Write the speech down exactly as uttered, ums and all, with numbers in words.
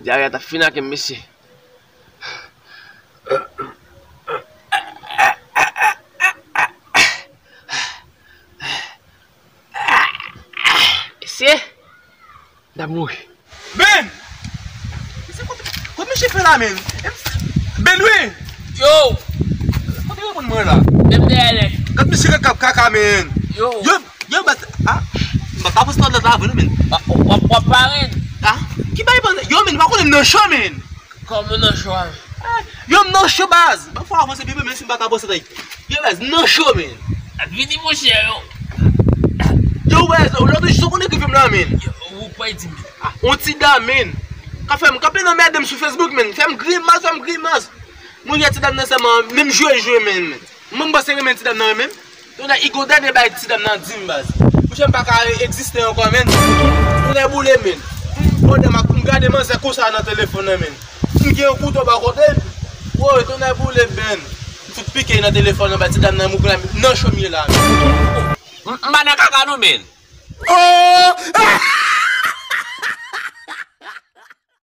Dyare a t ap fini ak m, mesye. Mesye, m t ap mouri. Ben! Mesye, kote, kote misye fè la, men? Ben, wi! Yo! Kote reponn mwen la? Menm dèyè nèg. Gad misye k ap kaka, men! Yo! Yo, yo, baz, ah, m pa ka poste lòt la vre, non, men. W ap, w ap, w ap pare. Ah, ki bay ban, yo, men, m pa konnen m nan cho, men. Kòman nan cho a? Yo, m nan cho, baz. Ban fò avanse pi, men si m pa ka poste, yo, baz, m nan cho, men. Ap vini, monchè, yo. Yo, baz, lòt jou, konnen ki fè m la, men. Yo, ou pa di, men. Ah, on ti dam, men. Ka fè m, ka plen anmède m sou Facebook, men. Fè m grimas, fè m grimas. Mwen gen ti dam nan sèlman, menm jwe, jwe, men, men. Mwen, m panse renmen ti dam nan, men. Tonnè Igo, dènye bay ti dam nan di m, baz. Monchè, m pa ka egziste ankò, men. Tonnè boule, men. M pandan m ap, m gade manzè konsa nan telefòn nan, men. M gen yon kouto bò kote m. Woy, tonnè boule, Ben. M fout pike nan telefòn nan, bay ti dam nan, m nan cho m ye la, men. M, m pa nan kaka non, men. Oh!